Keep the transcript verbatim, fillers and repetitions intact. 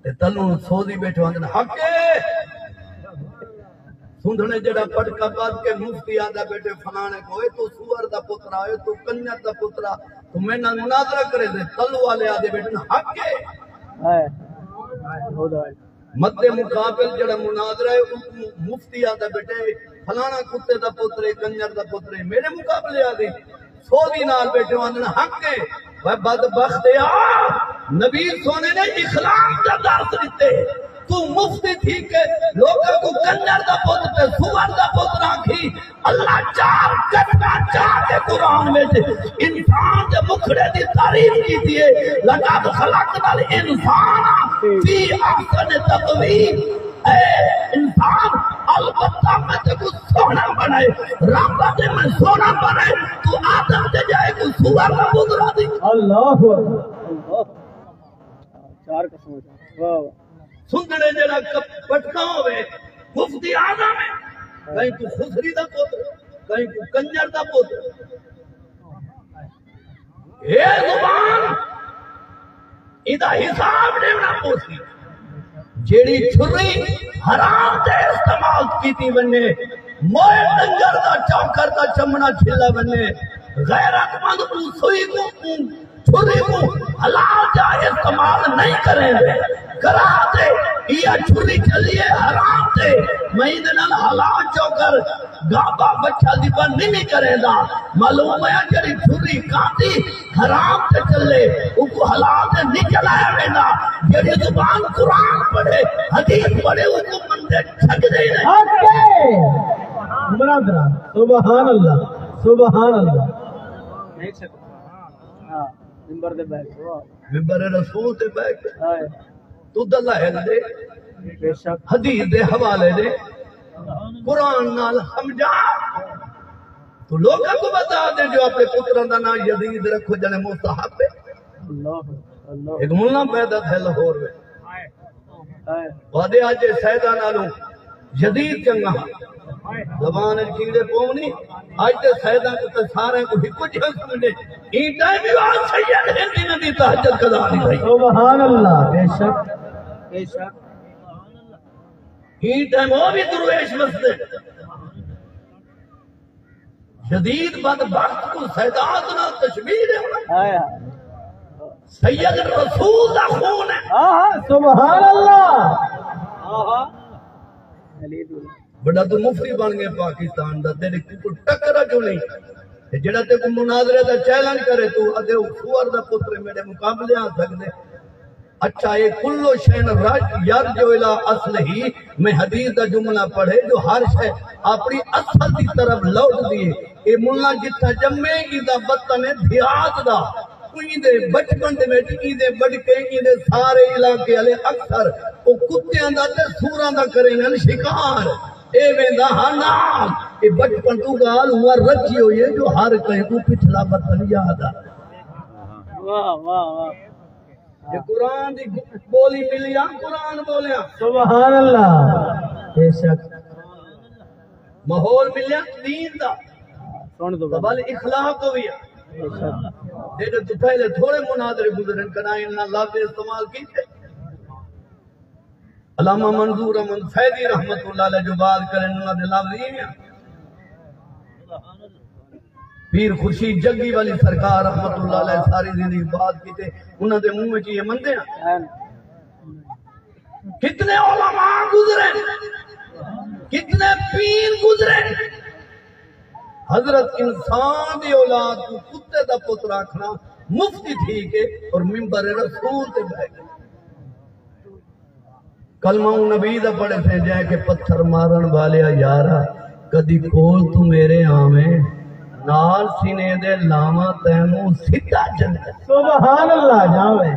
تے تلوں سودی ٻیٹھے آندن، حق ہے۔ سندھنے جڑا پٹکا ٻدھ کے مفتی آہدا ٻیٹھے فلانے کوں، اے توں سوئر دا پتر آ، اے توں کنجر دا پتر آ، توں میݙے نال مناظرہ کریسیں؟ تلوں والے آہدے ٻیٹھن، حق ہے۔ ہائے۔ مد مقابل جڑا مناظرہ ہے، او مفتی آہدا ٻیٹھے فلانا کتے دا پتر ہے، کنجر دا پتر ہے، میݙے مقابلے آہدے سودی نال ٻیٹھے آندن، حق ہے۔ وے بدبختیا، نبی سونے نے اخلاق دا درس ݙتے۔ توں مفتی تھی کے لوکاں کوں کنجر دا پتر تے سوئر دا پتر آکھیں؟ اللہ چار قسماں چا کے قرآن وچ انسان دے مکھڑے دی تعریف کیتی ہے، "لقد خلقنا الانسان فی احسن تقویم۔" اے انسان، البتہ میں تیکوں سوہݨا بݨائے، رب آہدے میں سوہݨا بݨائے، توں آدم دے ڄائے کوں سوئر دا پتر آہدیں۔ اللہ اکبر۔ اللہ۔ چار قسم۔ واہ واہ۔ سندھنے جڑا کپ-، پٹکا ہووے، مفتی اعظم ہے، کہیں کوں خسری دا پتر، کہیں کوں کنجر دا پتر۔ اے زبان، ایندا حساب ݙیوݨا پوسی۔ جیڑھی چھری حرام تے استعمال کیتی ونڄے، موئے ݙنگر دا چوکر دا چمڑا چھلا ونڄے، غیرت مند اوں سوئی کوں، اوں چھری کوں حلال جا استعمال نہیں کریندے۔ کرا تے ایہا چھری چلی ہے حرام تے، میں ایندے نال حلال چوکر گابا بچھا دی بن نہیں کریندا۔ معلوم ہے جڑی چھری کاتی حرام تے چلے، اوکوں حلال تے نہیں چلایا ویندا۔ جڑی زبان قرآن پڑھے، حدیث پڑھے، اوکوں بندے چھکدے ہی نہیں۔ حق ہے۔ عمران کرا۔ سبحان اللہ، سبحان اللہ۔ ہاں، ممبر تے بیٹھ۔ واہ۔ ممبر رسول تے بیٹھ۔ ہائے۔ توں دلائل دے، بے شک۔ حدیث دے حوالے دے، قرآن نال سمجھا۔ توں لوکاں کوں بتا دے جو اپݨے پتراں دا ناں یزید رکھو، جݨے مستحب ہے۔ اللہ، اللہ۔ ہک ملا پیدا تھئے لاہور وچ۔ ہائے۔ وعدے اڄ سیداں نالوں یزید چنڳا ہا۔ زبان وچ کیڑے پوونی، اڄ تے سیداں کوں تے سارے کوں ہکو جیہا سمجھے۔ ایں ٹائم وی آ سید ہندی نبی تہجد قضا نہیں تھئی۔ سبحان اللہ، بے شک، بے شک۔ ایں ٹائم او وی درویش وسدے۔ یزید بدبخت کوں سیدات نال تشبیہ ݙیوݨا۔ ہائے ہائے۔ سید رسول دا خون ہے۔ ہاں ہاں، سبحان اللہ۔ ہاں ہاں۔ وݙا توں مفتی بݨ ڳئے پاکستان دا، تیݙے کوں ٹکر جو نہیں۔ تے جڑا تیکوں مناظرے دا چیلنج کرے، توں آہدے او سوئر دا پتر ہے، میݙے مقابلے آ سڳدے۔ اچھا، اے کل شیء رج-، یرجع الی اصلہ، میں حدیث دا جملہ پڑھے جو ہر شے اپݨی اصل دی طرف لوٹدی ہے۔ اے ملا جتھاں ڄمے، ایندا وطن ہے دیہات دا۔ ایندے بچپن دے وچ ایندے وݙکے، ایندے سارے علاقے آلے اکثر او کتیاں دا تے سوراں دا کریندن شکار۔ اے ویندا ہا نال۔ اے بچپن توں ڳالھ اونہاں رچی ہوئی ہے جو ہر کہیں کوں پچھلا وطن یاد آ۔ واہ، واہ، واہ۔ جے قرآن دی ٻولی ملی آ، قرآن ٻولیاں۔ سبحان اللہ۔ بے شک۔ ماحول ملیا دین دا۔ سݨ دو۔ ول اخلاق ہویا۔ بے شک۔ تیݙے توں پہلے تھوڑے مناظرے گزرن، کݙاہیں انہاں لفظ استعمال کیتے؟ علامہ منظور احمد فیضی رحمت اللہ علیہ جو بات کرن، انہاں دے لفظ ایویں ہن۔ پیر خورشید جگی والی سرکار رحمت اللہ علیہ ساری زندگی بات کیتے، انہاں دے منہ وچ ایہ مندے ہن۔ کتنے علماء گزرے، کتنے پیر گزرے۔ حضرت انسان دی اولاد کوں کتے دا پتر آکھݨا مفتی تھی کے اور ممبر رسول تے ٻہہ کے۔ کلمہ اوں نبی دا پڑھے سے جئیں کہ پتھر مارݨ والیا یارا، کدی کول توں میݙے آویں، نال سینے دے لاواں تینوں سدھا جنت۔ سبحان اللہ، جاویں۔